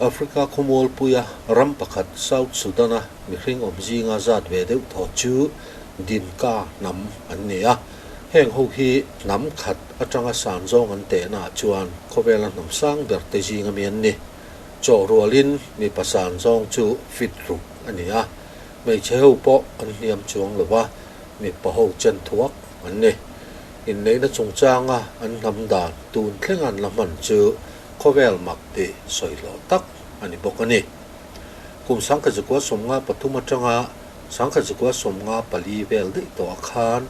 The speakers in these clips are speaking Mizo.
Africa khawmualpuia ram pakhat South Sudan-a mihring awm zinga zat ve deuh thaw chu Dinka hnam an ni a. Heng ho hi hnam khat atanga san zawng an tehnaah chuan khawvela hnam sang ber te zinga mi an ni. Chaw rualin mipa san zawng chu fit ruk a ni a, hmeichhe ho pawh an hniam chuang lo va, mipa ho chen thuak an ni. Inneihna chungchanga an hnam dan tun thleng an la hman chu khawvel mak tih sawi hlawh tak a ni bawk a ni. Kum 1953 atanga 1994 vel daih tawhah khan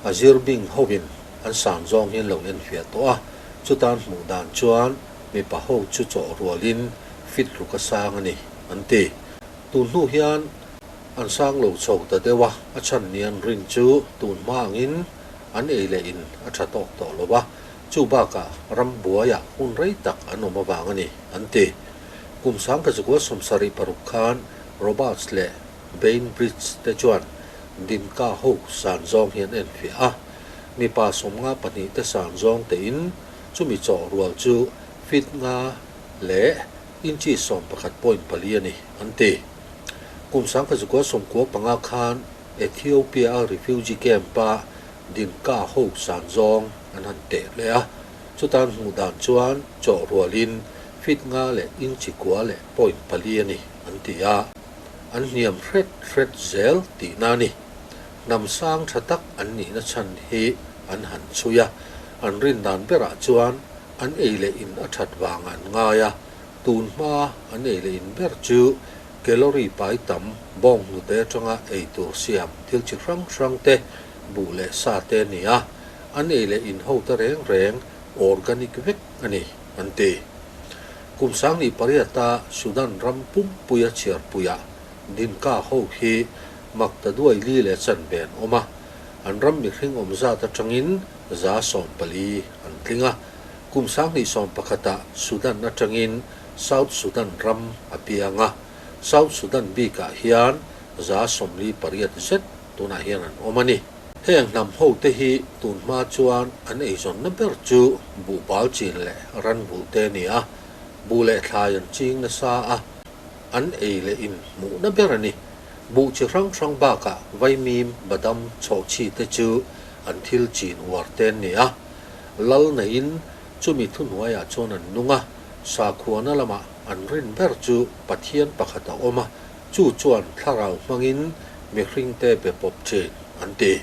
a zir bing hovin an san zawng hi an lo enfiah tawh a, chutan hmuh dan chuan mipa ho chu chawh rualin fit ruk a sang a ni, an ti. Tun hnu hian an sang lo chho ta deuh a, a chhan ni an rin chu tun hma angin an ei leh in a tha tawk tawh lo a, chu bakah ram buaiah hun rei tak an awm avang a ni, an ti. Kum 1976 khan Roberts leh Bainbridge te chuan Dinka ho san zawng hi an enfiah a, mipa 52 te san zawng tein chumi chawh rual chu feet nga leh inchi 11.4 a ni, an ti. Kum 1995 khan Ethiopia-a refugee camp-a Dinka ho san zawng an han teh leh a, chutan hmuh dan chuan chawh rualin feet nga leh inchi kua leh point pali a ni, an ti a. An hniam hret hret zel tihna a ni. Hnam sang tha tak an nihna chhan hi an han chhui a, an rin dan berah chuan an ei leh in a that vang an ngai a, tun hma an ei leh in ber chu calorie pai tam bawng hnute atanga ei tur siam thil chi hrang hrang te, buh leh sa te a ni a, an ei leh in ho te reng reng organic vek a ni, an ti. Kum 2008-a Sudan ram pumpuia chhiarpuiah Dinka ho hi mak ta duai li leh chanve an awm a, an ram mihring awm zat atangin 140 an tling a. Kum 2011-ah Sudan atangin South Sudan ram a piang a, South Sudan bikah hian 48 zet tunah hian an awm a ni. Heng hnam ho te hi tun hma chuan an eizawnna ber chu buhbal chin leh ranvulh te a ni a, buh leh thlai an ching nasa a, an ei leh in hmuhna ber a ni. Buh chi hrang hrang bakah vaimim, badam, chhawhchhi te chu an thil chin uar te an ni a. Lal neiin chumi thuhnuaiah chuan an nung a, sakhuana lamah an rin ber chu Pathian pakhat a awm a, chu chuan thlarau hmangin mihringte be pawp thin an ti.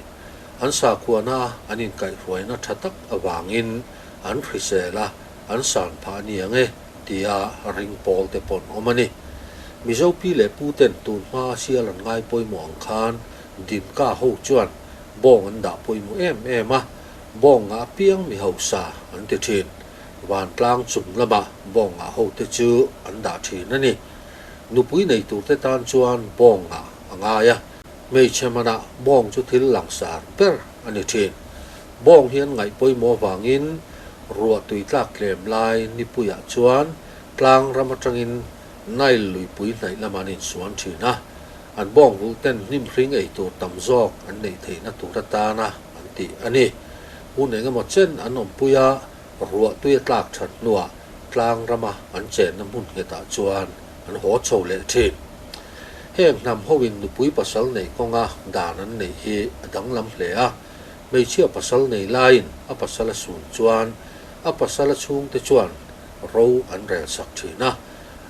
An sakhuana an inkaihhruaina tha tak avangin an hrisel a, an san phah a ni ang e. Tia ring pawl te pawn awm a ni. Mizo pi leh pu ten tun hma sial an ngai pawimawh ang khan Dinka ho chuan bawng an dah pawimawh em em a, bawng ngah apiang mi hausa an ti thin. Vantlang chung lamah bawng ngah ho te chu an dah thin a ni. Nupui nei tur te tan chuan bawng ngah a ngai a, hmeichhe manah bawng chu thil langsar ber a ni thin. Bawng hi an ngaih pawimawh avangin ruah tui tlak tlem lai nipuiah chuan tlang ram atangin Nile luipui hnaih lamah an insuan thin a, an bawng vulh ten hnim hring ei tur tam zawk an neih theihna tur atana an tih a ni. Hun engemaw chen an awmpui a, ruah tui a tlak that hnuah tlang rama an chenna hmun nghetah chuan an haw chho leh thin. Heng hnam hoin nupui pasal neih kawnga dan an neih hi a danglam hle a, Hmeichhia pasal nei laiin a pasal a sun chuan a pasal a chhungte chuan ro an rel sak thin a.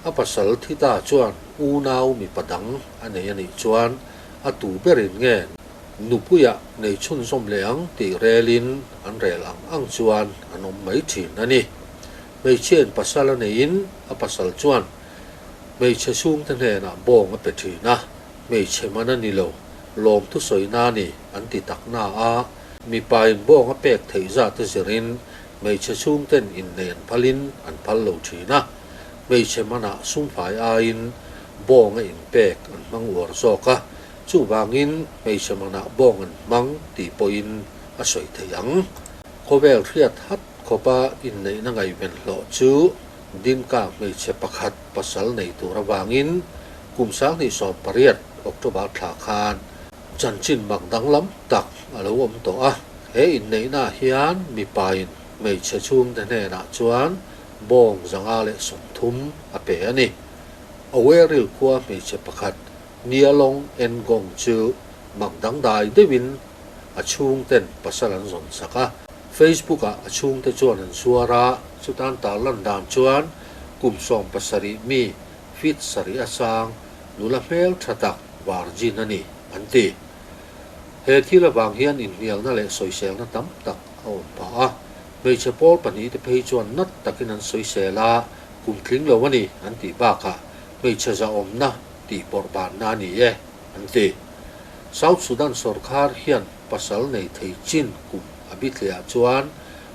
A pasal thi ta chuan unau mipa dang a nei a nih chuan a tu berin nge nupuiah nei chhunzawm leh ang tih relin an rel ang ang chuan an awm mai thin a ni. Hmeichhiain pasal a neiin a pasal chuan hmeichhe chhungte hnenah bawng a pe thin a, hmeichhe man a ni lo. Lawm thusawi na ni an ti tak na a, mipa in bawng a pek theih zat a zirin hmeichhe chhungten innei an phalin an phal lo thin a, hmeichhe manah sumfai aiin bawng a inpek an hmang uar zawk a, chuvangin hmeichhe manah bawng an hmang tih pawhin a sawi theih ang. Khawvel hriat hat khawpa inneihna ngaihven hlawh chu Dinka hmeichhe pakhat pasal nei tur avangin kum 2018 October thla khan chanchin mak danglam tak a lo awm tawh a. He inneihnaah hian mipain hmeichhe chhungte hnenah chuan bawng 130 a pe a ni. Aweril khua hmeichhe pakhat Nialong Engong chu mak dangdai deuhin a chhungten pasal an zawn sak a. Facebook-ah a chhungte chuan an zuar a, chutan tarlan dan chuan kum 17 mi feet sarih a sang nula hmel tha tak virgin a ni, an ti. He thil avang hian inhnialna leh sawiselna tam tak a awm phah a, hmeichhe pawl pahnihte phei chuan nat takin an sawisel a, kum tling lo a ni an tih bakah hmeichhe zahawmna tih bawrhbanna a ni e, an ti. South Sudan sorkar hian pasal nei thei chin kum a bithliah chuan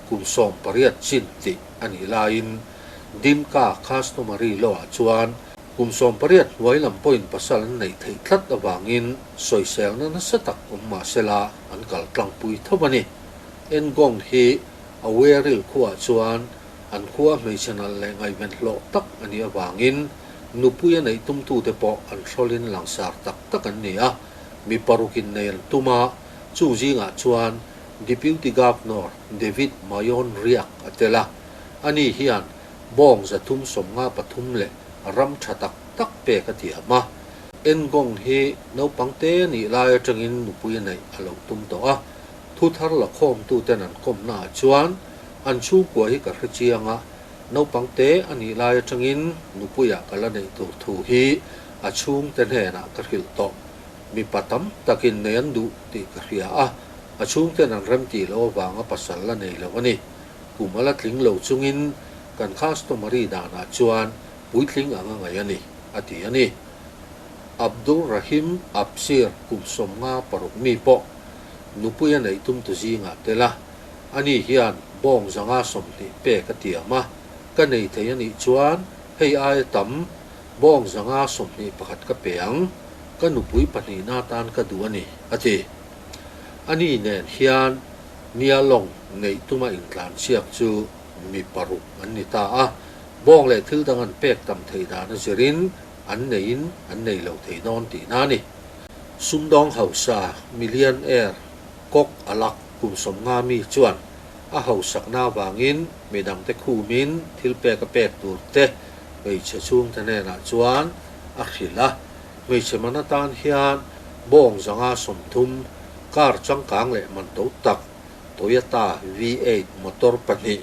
kum 18 chin tih a nih laiin Dinka customary law-ah chuan kum 18 hnuai lam pawhin pasal an neih theih tlat avangin sawiselna nasa tak awm mah sela an kal tlangpui tho a ni. Engong hi Aweril khuaah chuan an khua hmeichhe nalh leh ngaihven hlawh tak a nih avangin nupui a neih tumtute pawh an hrawlin langsar tak tak an ni a, mi parukin nei an tum a, chung zingah chuan Deputy Governor David Mayon Riak a tel a, ani hian bawng 353 leh ram tha tak tak pek a tiam a. Engong hi naupang te nih lai atangin nupui a neih a lo tum tawh a, thu thar la khawmtuten an kawmnaah chuan an chhungkua hi ka hre chiang a, naupang te a nih lai atangin nupuiah ka la neih tur thu hi a chhungte hnenah ka hrilh tawh. Mipa tam takin nei an duh tih ka hria a, a chhungten an remtih loh avanga pasal la nei lo a ni. Kum a la tling lo chungin kan customary danah chuan puitling ang a ngaih a ni, a ti a ni. Abdul Rahim Absir kum 56 mi pawh nupui a neih tum tu zingah tel a, ani hian bawng 120 pek a tiam a, ka nei thei a nih chuan hei aia tam bawng 121 ka pe ang, ka nupui pahnihna atan ka duh a ni, a ti. Ani nen hian Nialong neih tuma intlansiak chu mi paruk an ni ta a, bawng leh thil dang an pek tam theih dan a zirin an neiin an nei lo thei dawn tihna a ni. Sumdawng hausa millionaire Kok Alak kum 50 mi chuan a hausakna avangin midangte khumin thil pek a pek tur te hmeichhe chhungte hnenah chuan a hrilh a, hmeichhe man atan hian bawng 130 car changkang leh man to tak Toyota V8 motor pahnih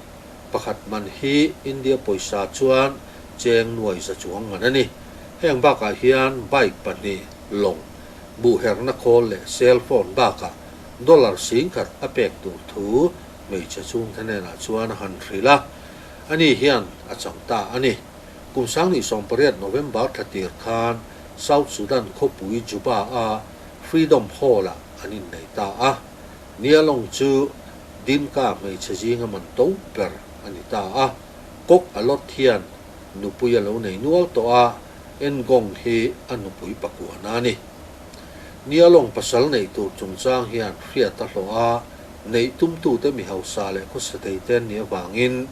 pakhat man hi India pawisa chuan cheng nuai za chuang man a ni. Heng bakah hian bike pahnih, lawng, buhherna khawl leh cell phone bakah dollar 10,000 a pek tur thu hmeichhe chhungte hnenah chuan a han hrilh a, ani hian a chang ta a ni. Kum 2018 November thla tir khan South Sudan khawpui Juba-a Freedom Hall-ah an innei ta a. Nialong chu Dinka hmeichhe zinga man to ber a ni ta a. Kok Alot hian nupui a lo nei nual tawh a, Engong hi a nupui pakuana a ni. Nialong pasal neih tur chungchang hian hriat a hlawh a, neih tumtute mi hausa leh khawsa thei te an nih avangin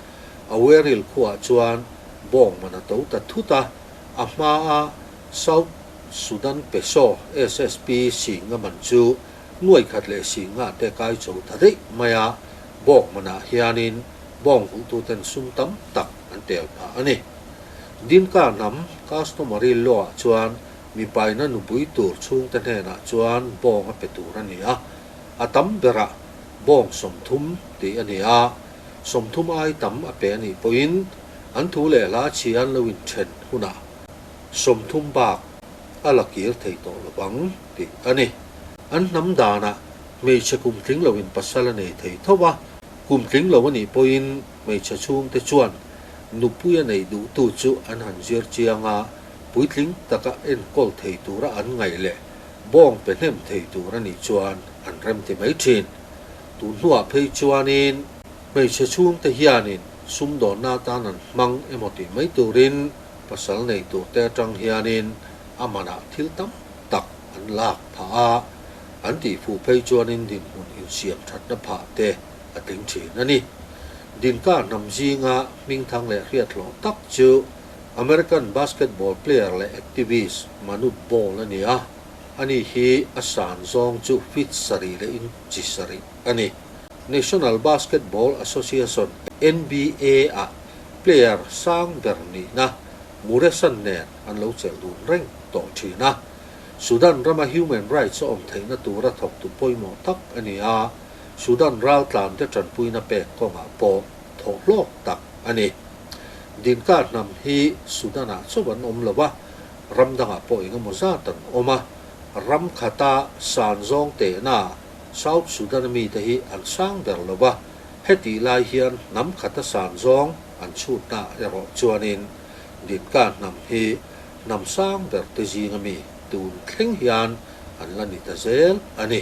Aweril khuaah chuan bawng man a to ta thut a, a hmaa South Sudan Peso, SSP, singa man chu nuai khat leh singa te kai cho ta daih mai a, bawng manah hianin bawng vulhtuten sum tam tak an tel phah a ni. Dinka hnam customary law-ah chuan mipaina nupui tur chhungte hnenah chuan bawng a pe tur a ni a, a tam berah bawng 30 tih a ni a, 30 ai tam a pe a nih pawhin an thu leh hla chhi an lo inthen hunah 30 bak a la kir thei tawh lo vang tih a ni. An hnam danah hmeichhe kum tling loin pasal a nei thei tho a, kum tling lo a nih pawhin hmeichhe chhungte chuan nupui a neih duhtu chu an han zir chiang a, puitling taka enkawl thei tura an ngaih leh bawng pe hnem thei tur a nih chuan an remti mai thin. Tun hnuah phei chuanin hmeichhe chhungte hianin sumdawnna atan an hmang emaw tih mai turin pasal nei turte atang hianin a manah thil tam tak an lak phah a, an tih fuh phei chuanin dinhmun insiam thatna phah te a tling thin a ni. Dinka hnam zinga hmingthang leh hriat hlawh tak chu American basketball player leh activist Manute Bol a ni a, ani hi a san zawng chu feet sarih leh inchi sarih a ni. National Basketball Association, NBA, ah. player sang ber nihna Muresan nen an lo chelh dun reng tawh thin a. Sudan rama human rights a awm theihna tura thawktu pawimawh tak a ni a, Sudan raltlante tanpuina pek kawngah pawh thawh hlawk tak a ni. Dinka hnam hi Sudan-ah chauh an awm lo a, ram dangah pawh eng emaw zat an awm a, ram khata san zawng tehna South Sudan-a mite hi an sang ber lo a, hetih lai hian hnam khata san zawng an chhutna erawh chuanin Dinka hnam hi hnam sang ber te zinga mi tun thleng hian an la ni ta zel a ni.